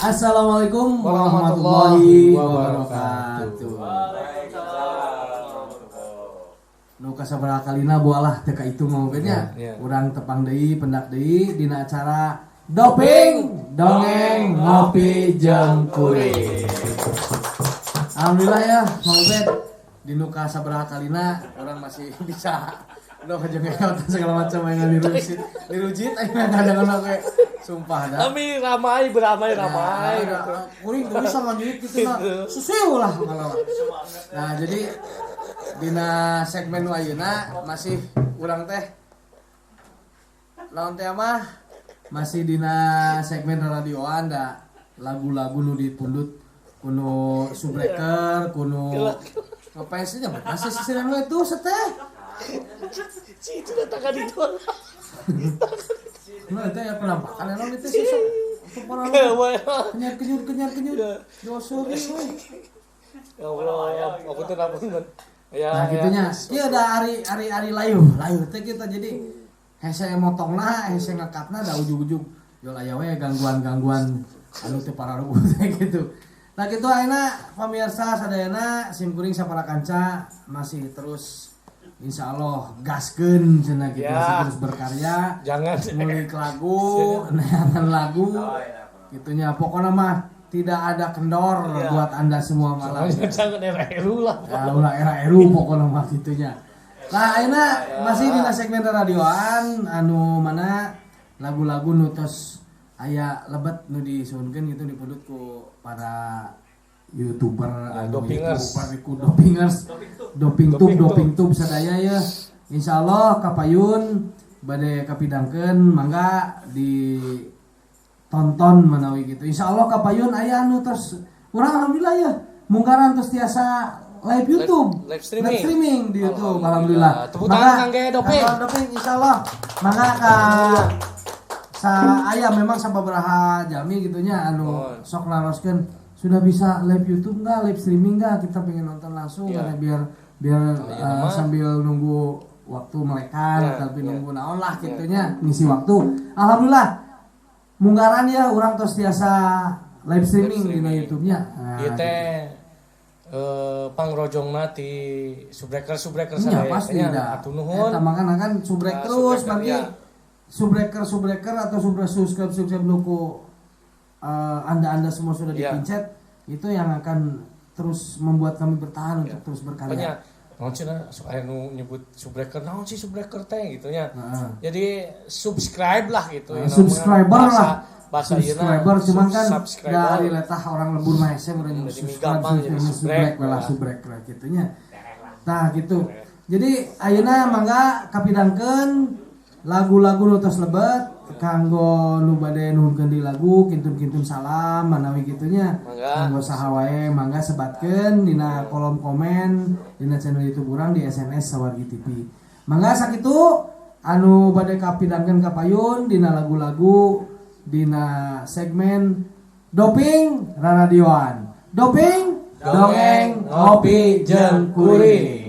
Assalamualaikum warahmatullahi wabarakatuh. Nu kasabaraha kalina bualah teu itu mau nya. Urang tepang deui, pendak deui dina acara Doping Dongeng Ngopi Jeung Kuring. Alhamdulillah ya, Mang Ubed, di nu kasabaraha kalina urang masih bisa lo kejengeot segala macam yang dirujit dirujit aing kadang-kadang kayak sumpah dah. Kami ramai beramai ramai nah, gitu. Kuring tuh bisa lanjut gitu nah. Susiu lah kalau. Nah, jadi dina segmen nu ayeuna masih urang teh lawan teh mah masih dina segmen radioan da lagu-lagu nu dipundut kuno subbreaker kuno ngapain sih masih sisiran we tuh seteh. Si itu datang itu. Nah, itu ya penampakan emang itu sih. Kenyar kenyur kenyar kenyur. Dosa gitu. Ya Allah, aku tuh namun. Ya, nah, gitunya. Iya ada ari ari ari layuh, layuh teh kita jadi hese motongna, hese ngekatna da ujug-ujug jol aya we gangguan-gangguan anu teu pararuguh teh gitu. Nah gitu ayeuna pamirsa sadayana sim kuring sapara kanca masih terus insya Allah gaskeun cenah gitu, Ya. masih terus berkarya. Jangan ngulik lagu, neangan lagu, gitunya. Pokoknya mah tidak ada kendor Ya. buat Anda semua malam. Jangan era eru lah. Ya, ulah era eru pokoknya mah gitunya. Nah, ayeuna masih dina segmen radioan anu mana lagu-lagu nu tos aya lebet nu disuhunkeun gitu dipundut ku para YouTuber Ya, anu dopingers. YouTuber ku dopingers doping tube doping tube sadaya ya. Insyaallah kapayun bade kapidangkeun mangga ditonton manawi gitu. Insyaallah kapayun aya anu terus urang alhamdulillah ya munggaran terus tiasa live YouTube, Live streaming. live streaming di YouTube alhamdulillah. Tepuk tangan kangge doping. Kangge doping insyaallah. Mangga ka sa aya memang sababaraha jalmi gitunya anu Oh. sok naroskeun sudah bisa live YouTube nggak, live streaming nggak, kita pengen nonton langsung Iya. karena biar biar Iya, mah. sambil nunggu waktu melekan Iya, tapi iya. nunggu naon lah gitunya ngisi waktu. Alhamdulillah munggaran ya urang tos tiasa live streaming Live di streaming. YouTube-nya. Nah, Ieu teh pangrojongna ti subbreaker-subbreaker Iya sadaya pasti nya. dah. Atuh nuhun. Eta makana kan subrek Nah, terus subbreaker, bagi ya. subbreaker subbreaker atau subrek subscribe subscribe nuku anda-anda semua sudah Iya. dipencet itu yang akan terus membuat kami bertahan untuk terus Makanya berkarya. naon cenah sok aya nu nyebut subbreaker naon sih subbreaker teh gitu nya. Heeh. Jadi subscribe lah gitu. Nah, ya, subscriber bahasa, lah. Bahasa ieu Subscriber cuman kan subscriber. dari letah orang lembur mah hese meureun Jadi subscribe gampang jadi subscribe subrek subrek lah lah. subrek lah gitunya. Nah gitu. Jadi ayeuna mangga kapidangkeun lagu-lagu nu tos lebet kanggo nu bade nuhunkeun di lagu kintun-kintun salam manawi gitunya. Mangga. Kanggo saha wae mangga sebatkeun dina kolom komen dina channel YouTube urang di SNS Sawargi TV. Mangga sakitu anu bade kapidangkeun kapayun dina lagu-lagu dina segmen Doping Radioan. Doping Dongeng Ngopi Jeung Kuring.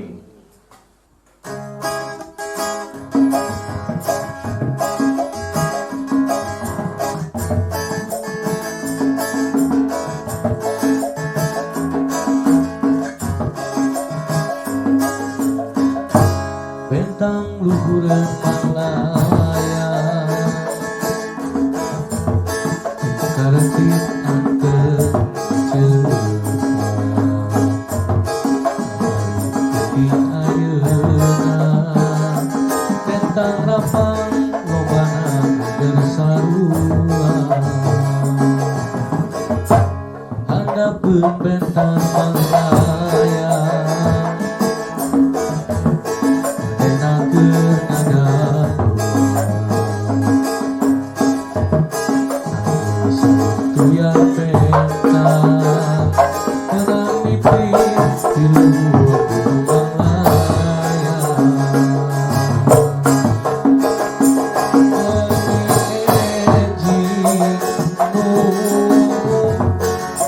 Bentang luhureun manglayang karentit anteng ceupa di ayeuna bentang rapang lobana geus sarua handapeun bentang manglayang enakeun ngadahua Satuya bentang tenang mimpi di luhur gunung manglayang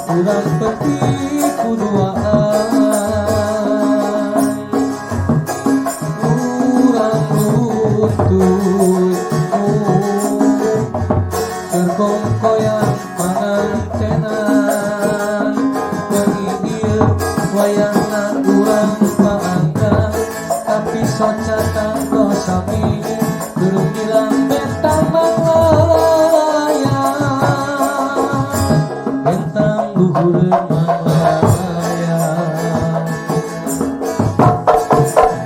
Kurang penting kuduaan urang Tapi socatan sami durung ilang bentang manglayang, bentang luhur manglayang.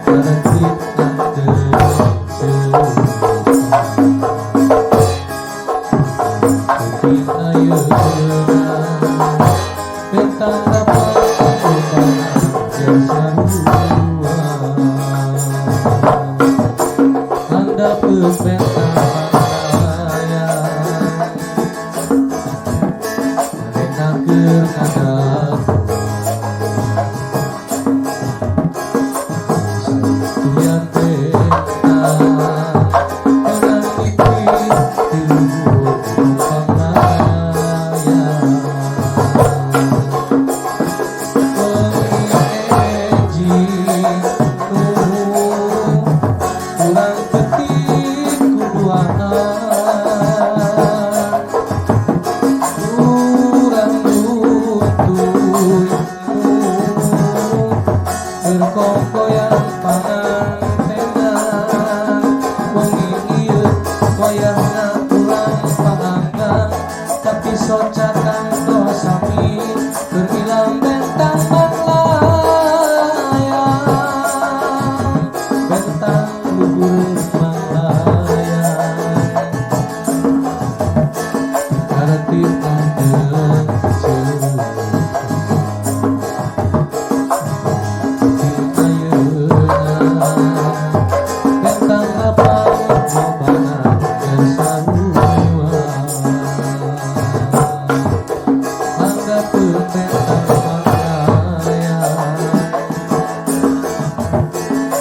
Karetit kuping ayeuna bentang dapat sarua handapeun bentang manglayang manehna keur ngadaguan saituyan bentang meunang mimpi ti luhur gunung panglayang. Wengi enjing urang peuting kuduana, urang nutuy keur kokoyang pangantenan. Wengi ieu wayahna urang paanggang tapi socatan tos sami keur ilang bentang manglayang, bentang luhur manglayang. Karetit anteng kuping ayeuna bentang lapang lobana keur sarua anggapeun bentang manglayang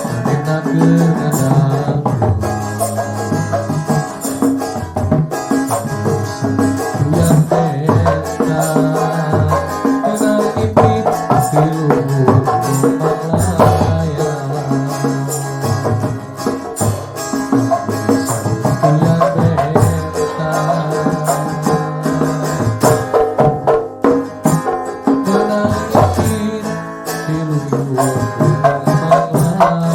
manehna keur ngadaguan saituyan bentang meunang mimpi ti luhur gunung manglayang. Saituyan bentang meunang mimpi ti luhur gunung manglayang.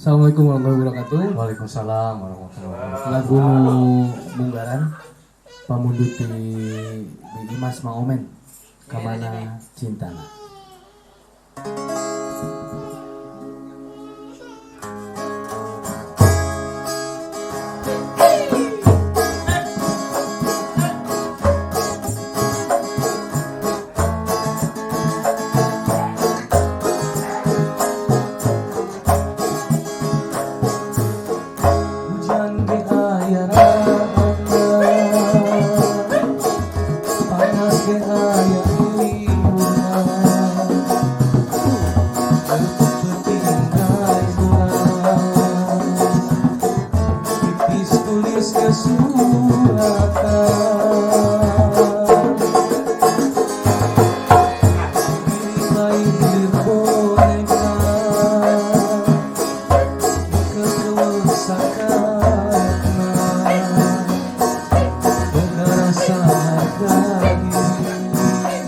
Assalamualaikum warahmatullahi wabarakatuh. Waalaikumsalam warahmatullahi wabarakatuh. Lagu nu munggaran pamundut ti Bi Imas Mang Omen Kamana Cintana. Hujan ge aya raana, panas ge aya liurna, peuting urang, tipis tulis ke suratan. Diri lain hilir boneka, kekeueuh sakatna, boga rasa harga diri,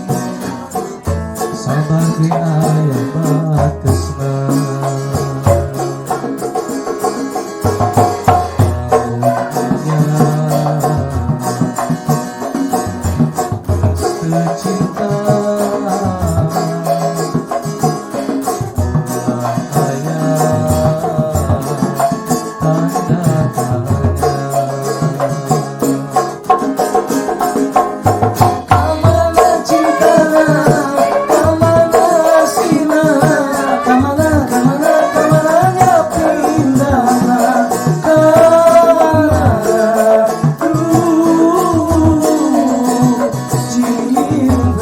sabar ge aya batesna. Lamun nya geus teu cinta, ulah aya tanda tanya. Kamana cintana, kamana sina, kamana kamana kamana nya pindahna, kamana cinta.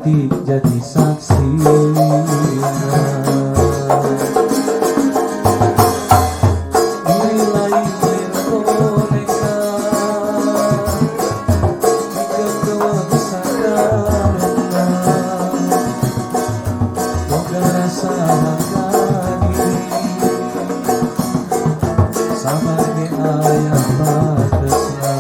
Leutik jadi saksi. Diri lain boneka dikekewa sadarna boga rasa harga diri sabage aya batesna.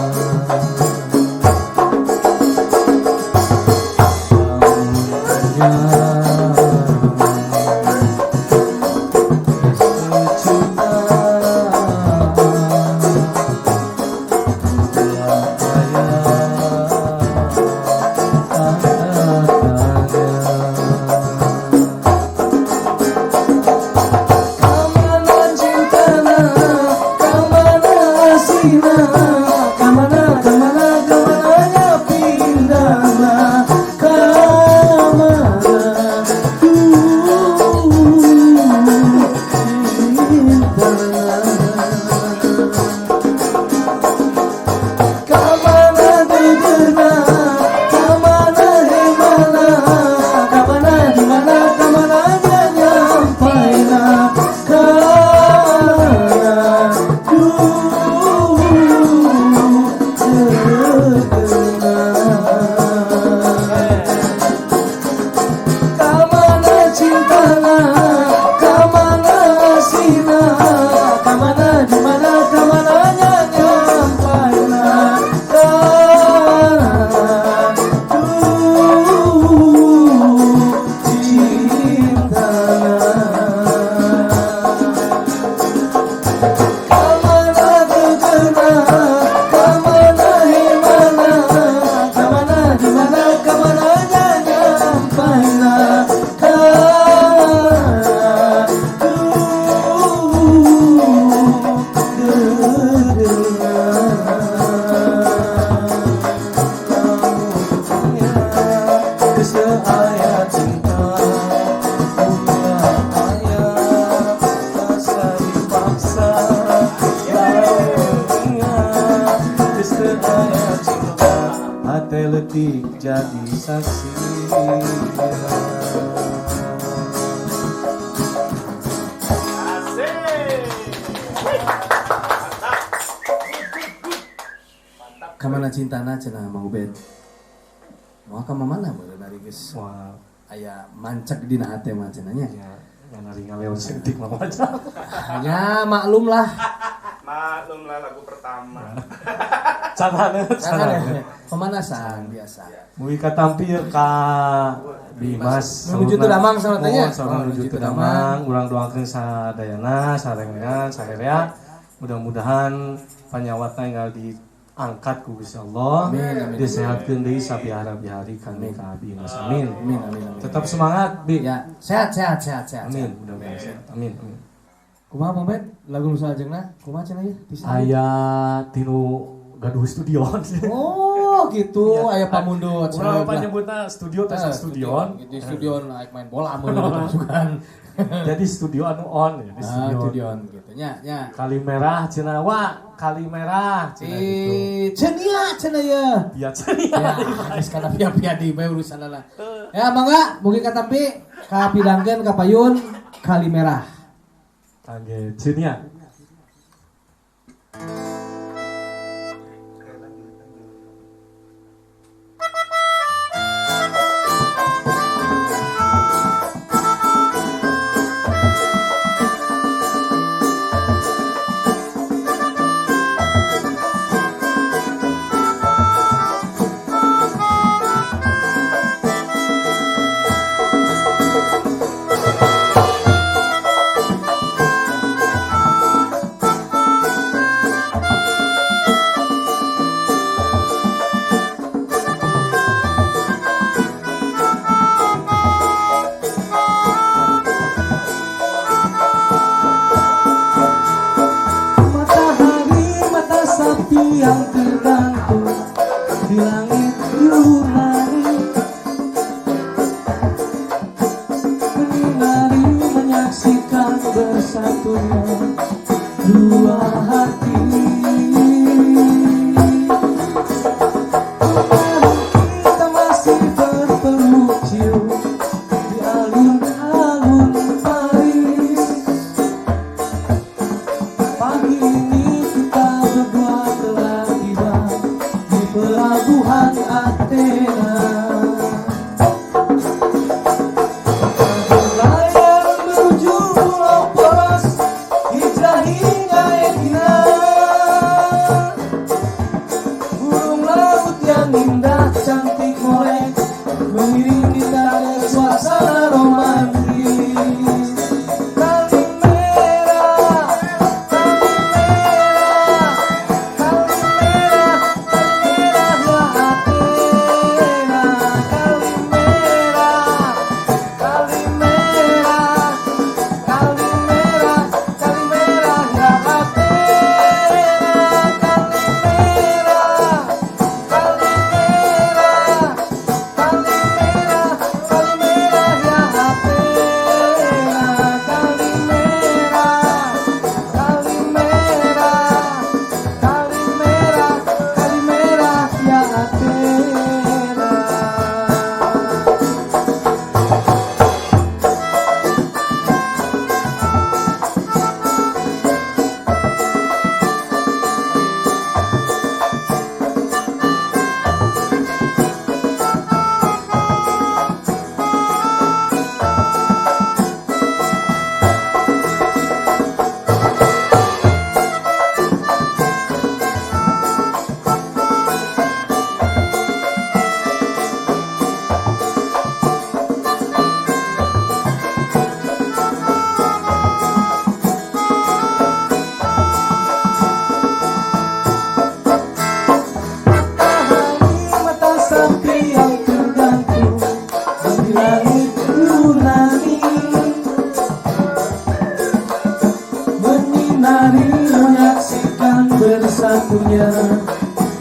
Jadi saksi. Kamana cintana cenah Mang Ubed? Moal ka mana meureun ari geus. Wah, aya mancek dina hate mah cenah nya. Ya, ngan ari ngaleon seeutik mah wajar. Hanya maklum lah. Maklum lah lagu pertama. Carane, pemanasan biasa. Mugi katampil ka Dimas. Menuju teu damang salah tanya. Menuju teu damang, urang doakeun sadayana, sarengan, saherea. Mudah-mudahan panyawatna enggal diangkat ku Gusti Allah. Amin, amin. Disehatkeun deui sabiara-biari kami ka Dimas. Amin. Amin, amin, amin. Tetap semangat, Bi. Ya, sehat, sehat, sehat, sehat. Amin, mudah-mudahan sehat. Amin, amin. Kumaha Bang Bet? Lagu nu salajengna kumaha cenah ieu? Aya tinu gaduh studio. Oh, gitu. Ya. Aya pamundut. Urang panyebutna studio teh studio. Di studio naik main bola mun gitu kan. Jadi studio anu on, jadi studio. Studio on gitu nya, nya. Kali merah cenah wa, kali merah cenah gitu. Cenia cenah ye. Pia cenia. Ya, geus kana pia-pia di bae urusanana. Ya mangga mugi katampi kapidangkeun ka payun Kali Merah. Kangge cenia. Yang tergantung di langit Yunani, menari menyaksikan bersatunya dua hati. Kemarin kita masih berpeluk cinta. Menari menyaksikan bersatunya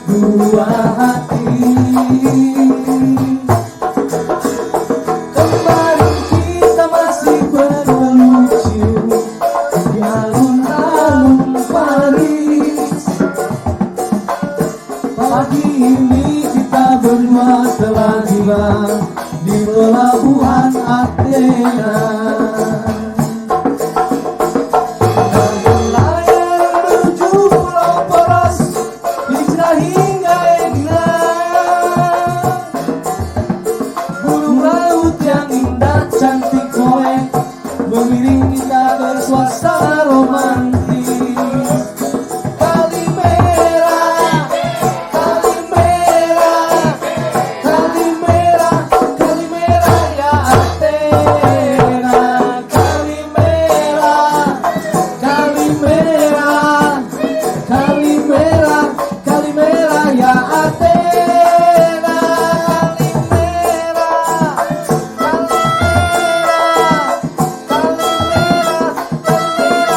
dua hati. Kemarin kita masih berpelucu di alun-alun Paris. Pagi ini kita berdua telah tiba di pelabuhan Athena. Berlayar menuju Pulau Poros, hijrah hingga Egina. Burung laut yang indah cantik molek mengiring kita bersuasana romantis. Kalimera, Kalimera, Kalimera, Kalimera ya Athena. Kalimera, Kalimera, Kalimera, Kalimera ya Athena. Kalimera, Kalimera, Kalimera, Kalimera ya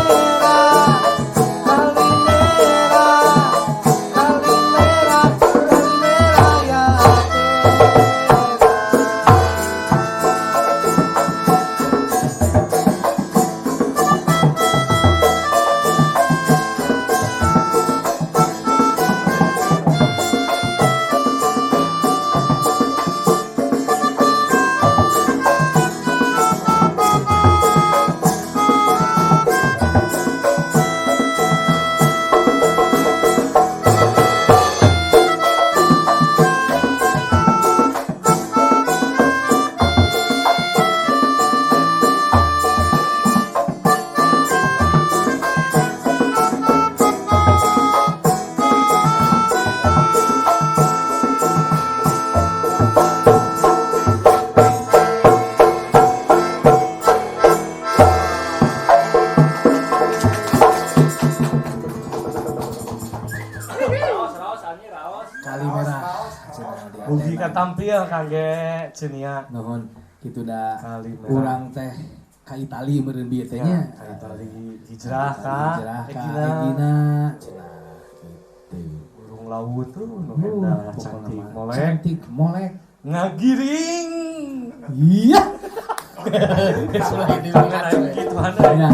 Athena. Kalimera, Kalimera, Kalimera, Kalimera ya Athena. Kalimera. Cenah di Mugi Athena. katampil kangge Cenia. Nuhun kitu da Kalimera. urang teh ka Itali meureun bieu teh nya. Ya, ka Itali hijrah ka Hijrah ka Egina. Egina cenah gitu. Burung laut tuh nu endah Pokokna cantik mah molek Cantik molek. ngagiring. Iya. Sulah ini banget. Gitu Ya.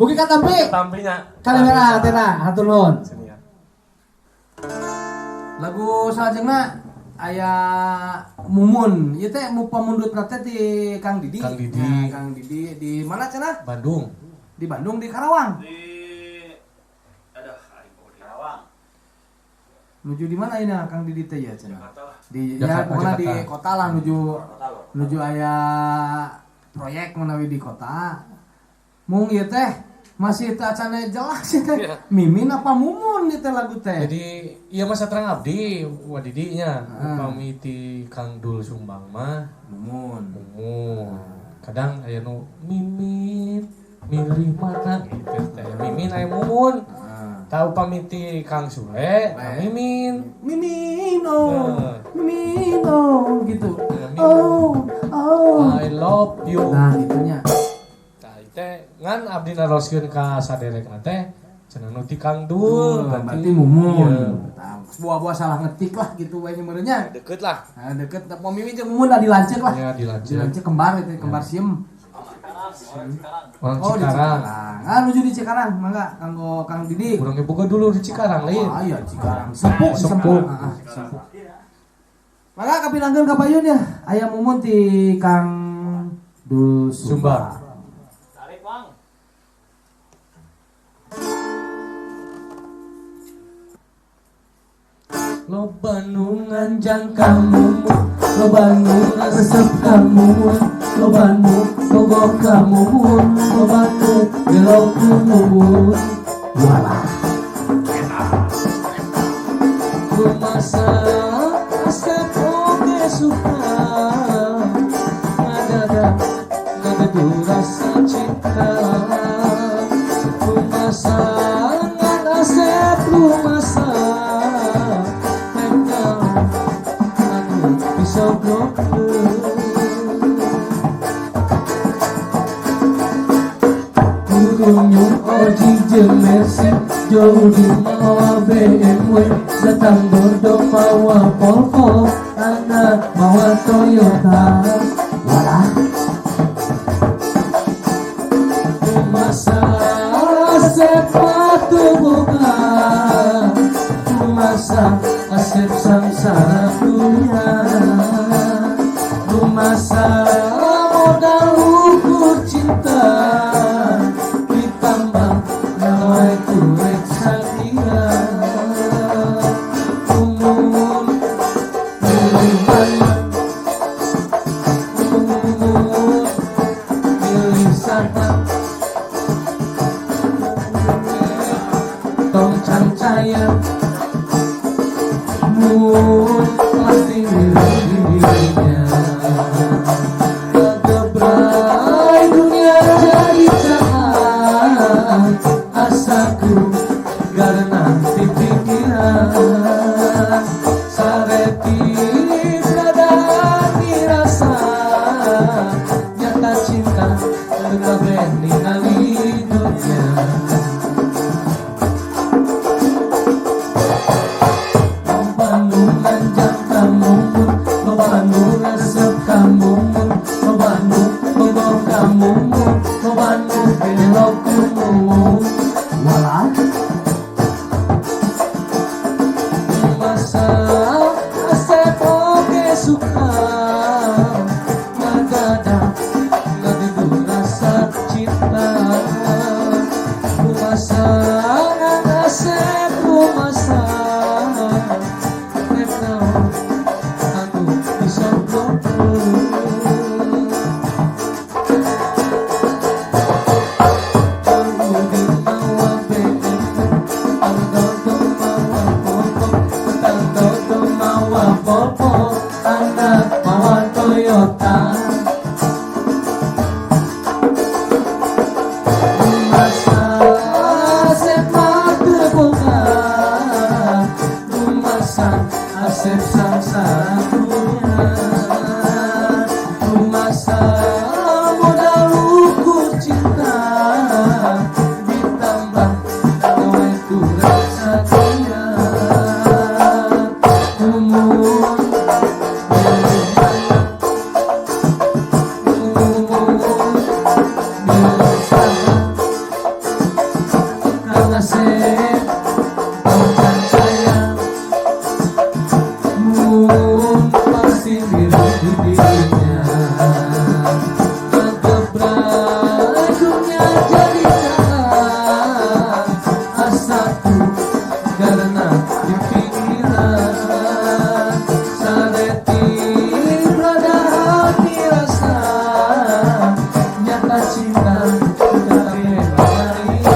Mugi katampi. Tampilnya. Kalimera Athena, hatur nuhun. Cenia. Lagu salajengna aya Mumun. Ieu teh mu pamundutna teh ti Kang Didi. Kang Didi. Nah, Kang Didi di mana cenah? Bandung. Di Bandung di Karawang. Di aduh, aing di Karawang. Nuju di mana ini Kang Didi teh ya cenah? Jakarta lah. Di ya Jakarta, pokoknya di Jakarta. kota lah nuju Kota loh. nuju aya proyek menawi di kota. Mung ieu teh masih teu acana jelas ieu teh. Iya. Mimin apa Mumun ieu teh lagu teh. Jadi iya masa terang abdi wadidinya Ah. upami ti Kang Dul Sumbang mah Mumun. Mumun. Kadang aya nu Mimin milih mana gitu teh. Mimin aya Mumun. Ah. Tahu upami ti Kang Sule, nah Mimin. Mimin oh, Nah. Mimin oh gitu. Ya, Mimin. Oh, oh. I love you. Nah, gitunya. Nah, teh ngan abdi naroskeun ka saderekna teh cenah nu ti Kang Dul Berarti Mumun. Iya. Tah, buah-buah salah ngetik lah gitu we nya meureunnya. Deket lah. Nah, deket mau Mimin jeung Mumun lah dilanceuk lah. Ya dilanjut. Dilanceuk kembar itu, kembar siem. Orang Oh, di Cikarang. Cikarang. Ah, nuju di Cikarang, mangga kanggo Kang Didi. Urang ge boga dulu di Cikarang lain. Ah, iya Cikarang. Sempuk, Sempuk. Ah, ah, sempuk. Mangga kapilangkeun ka payun ya. Aya Mumun ti Kang Dul Sumbang. Sumbang. Tarik, Bang. Loba nu nganjang kamu, loba nu resep kamu, loba nu bogoh kamu, loba nu gelo kamu. Walah. Kumasa asep oge suka ngadadak ngagedu rasa cinta. Kumasa ngan asep rumasa nengkau anu bisa goblok. Oji jeung Mercy Jody mawa BMW datang Dodo mawa Volvo anak mawa Toyota walah masa Asep batu boga masa Asep samsara dunia masa modal ukur cinta ditambah nyawa itu rek satria umum milih mana umum milih sana tong cancaya mun pasti milih dirinya. Gebrai dunia jadi cahan asaku karena di pikiran sareti berada dirasa nyata cinta kabeh ningali dunia. Walah Masa Asep oge suka nagada ngadidu rasa cinta masa Asep masa rek naon anu disodokeun. Anak mawa Toyota masa Asep mah teu boga masa Asep sangsara dunia masa modal ukur cinta ditambah gawe ku rasa dia umur karena di pikiran sareti berada hati rasa nyata cinta kabeh darinya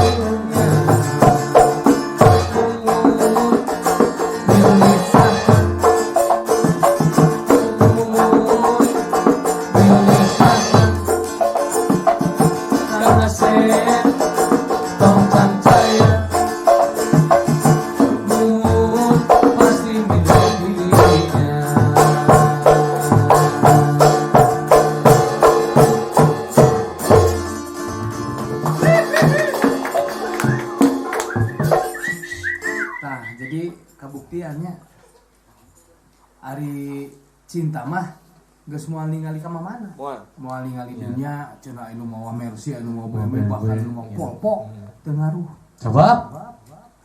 umur milih saha umur milih saha Kang Asep tong cancaya mun pasti milih dirinya. Nah, jadi kabuktiannya ari cinta mah geus moal ningali ka mana. Moal. Moal ningali dunia, cenah anu mawa Mercy, anu mawa BMW, bahkan anu mawa Volvo, teu ngaruh. Sebab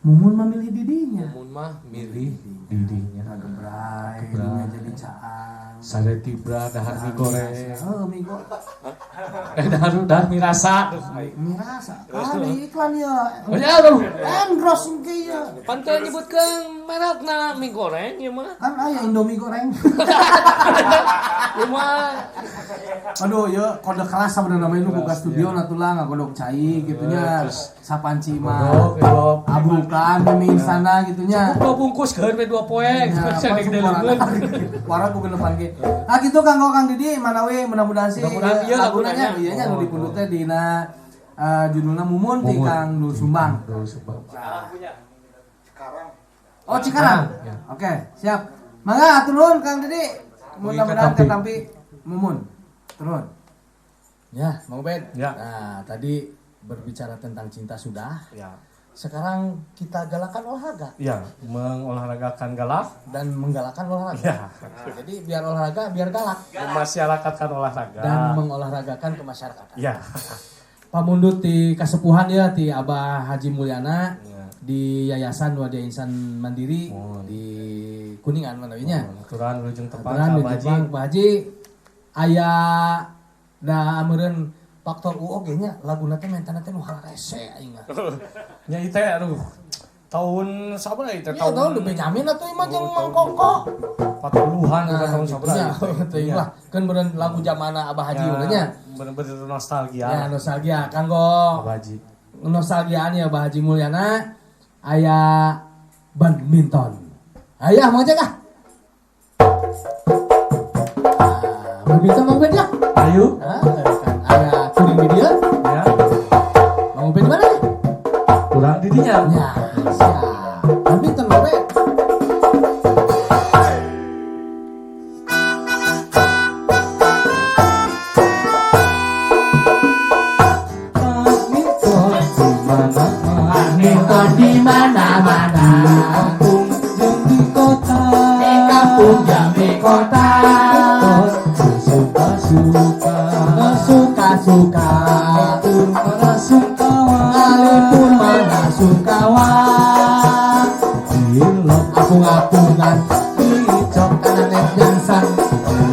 Mumun memilih didinya. Mumun mah milih dirinya Kagebrai, dunia jadi caang. Sareti bra dahar mie goreng. Heuh, mie goreng. Dahar dahar mie rasa. Mie rasa. Ah, di iklan ya. Oh ya aduh. Endorse engke ya. Pan teu nyebutkeun merekna mie goreng ieu mah. Kan aya Indomie goreng. Ieu mah Aduh, ya kode keras sebenarnya namanya nu buka studio na tulang ngagodok cai gitu nya. Sapanci mah. Abrukan mie instan gitu nya. dua bungkus keur we dua poe. Ya, Bisa digede-gedeun. Warak ku genepan ge. Ah gitu Kang Kang Didi manawi mudah-mudahan sih Mudah-mudahan ieu laguna nya lagunanya. ieu nya nu dipundut teh dina judulna Mumun ti Kang Dul Sumbang. Dul Sumbang. Oh Cikarang. Ya. Oke, siap. Mangga atur nuhun Kang Didi. Mudah-mudahan Ketampi. ketampi Mumun. Turun. Ya, Mang Ubed. Ya. Nah, tadi Berbicara tentang cinta sudah. Ya. Sekarang kita galakan olahraga. Ya, mengolahragakan galak dan menggalakkan olahraga. Ya. Jadi biar olahraga, biar galak. Memasyarakatkan olahraga dan mengolahragakan kemasyarakatan. Ya. Pamundut di kasepuhan ya ti Abah Haji Mulyana ya. Di Yayasan Wadya Insan Mandiri di Kuningan manawinya. Aturan wilujeng tepang Abah Haji. Abah Haji aya da meureun faktor U oge nya laguna teh mentana teh nu hararese aing mah. Nya ieu teh aduh tahun sabaraha ieu teh tahun Benyamin atuh ieu mah jeung Mang Koko. 40-an nah, tahun sabaraha. Teuing lah kan meureun lagu zamana Abah Haji yeah, nya. Bener-bener nostalgia. Ya nostalgia kanggo Abah Haji. Nostalgiaan ya Abah Haji Mulyana aya badminton. Ayah mau aja kah? Badminton mau beda? Ayo. Nah, kan aya kuring di dia. Ya. Mau beda mana? Kurang di dinya. Ya, siap. Badminton mau beda. Badminton di mana-mana. Kampung jeung di kota. Di kampung jeung di kota. Suka-suka. Suka-suka. Alipun mana sungkawa. Alipun mana sungkawa. Dilok apung-apungan. Dicok kanan net nyangsan.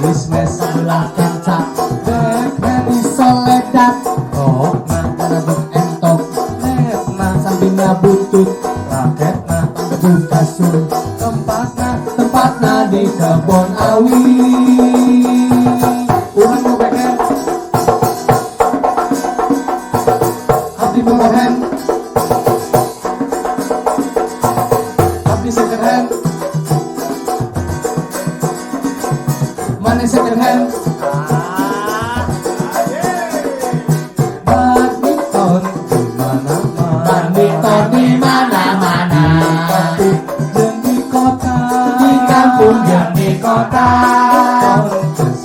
Ismes sebelah kencak. Backhand di soledat. Kokna karabet entok. Netna sampingna butut. Raketna pandebu kasur. Tempatna tempatna di kebon awi. Urang nu backhand abdi nu forehand abdi second hand mana second hand. Badminton di mana-mana. Badminton di mana-mana. Di kampung jeung di kota. Di kampung jeung di kota.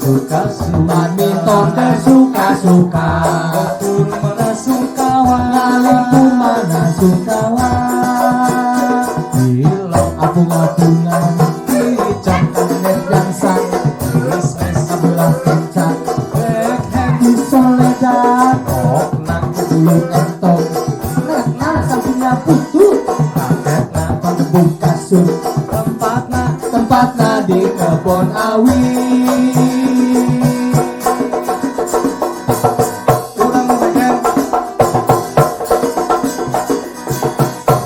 Suka-suka. Badminton tersuka-suka. Batur mana sungkawa. Ngalipun mana sungkawa. Dilok apung-apungan. Dicok kanan gangsang. Ismes sebelah kencak. Backhand di soledat. Kokna bulu entok. Netna sampingna putut. Raketna pandebu kasur. Tempatna tempatna di kebon awi. Urang nu backhand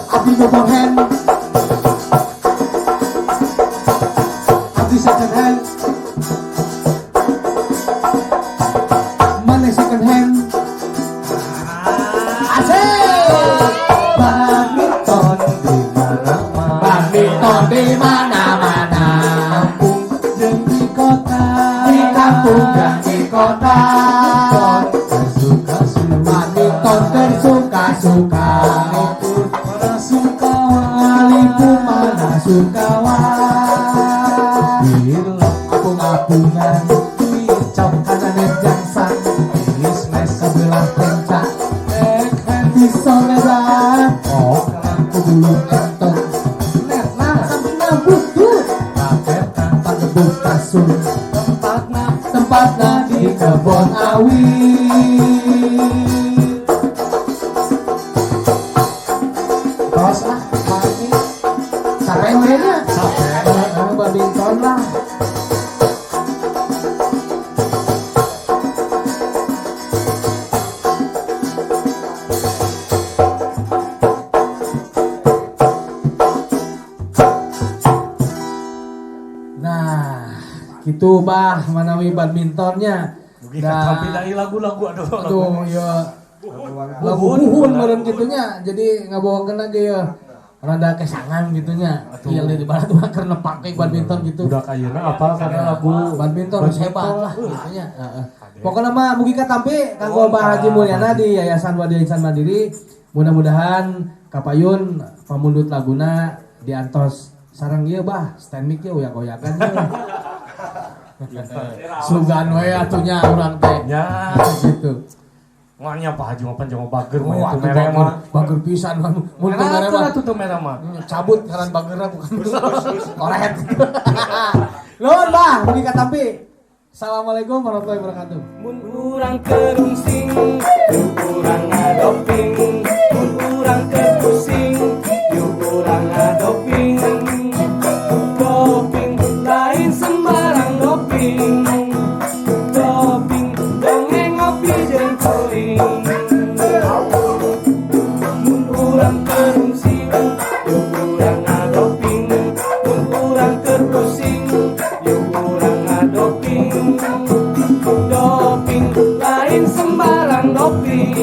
abdi nu forehand abdi second hand mana second hand. Asik. Badminton di mana-mana. Badminton di mana-mana. Kampung jeung di kota. Di kampung dan di kota. Suka-suka. Badminton tersuka-suka. Alipun mana sungkawa. Alipun mana sungkawa. Dilok apung-apungan. Dicok kanan net gangsang. Ismes sebelah kencak. Backhand di soledat. Kokna bulu entok. Netna sampingna butut. Raketna pandebu kasur. Tempatna tempatna di kebon awi. Tos lah pasti sarewena Capek badminton lah. Nah, gitu bah manawi badmintonnya. Mugi katampi dari lagu-lagu aduh. Aduh ya. Lagu buhun meureun kitunya. Jadi ngabawakeun ge ya rada kesangan gitunya. Iya di barat mah keur nepake badminton gitu. Budak ayeuna apal karena lagu badminton hebat lah gitunya. Heeh. Pokona mah mugi katampi kanggo Abah Haji Mulyana di Yayasan Wadya Insan Mandiri. Mudah-mudahan kapayun pamundut laguna diantos sareng ieu bah stand mic ieu uyak-uyakan. Sugan we atunya urang teh. Nya gitu. Nganya Pak Haji mah panjang bager mah Oh, itu atuh mere bager, mah. bager pisan kan. Mun teu mere mah. Tuh mere mah. Cabut ngaran bagerna bukan. Koret. Nuhun, Bah, mugi katampi. Assalamualaikum warahmatullahi wabarakatuh. Mun urang keur rungsing, yuk urang ngadoping. Mun urang keur pusing, yuk urang ngadoping. Doping lain sembarang doping. Doping dongeng ngopi jeung kuring. Mun urang keur rungsing, yuk urang ngadoping. Mun urang keur pusing, yuk urang ngadoping. Doping lain sembarang doping.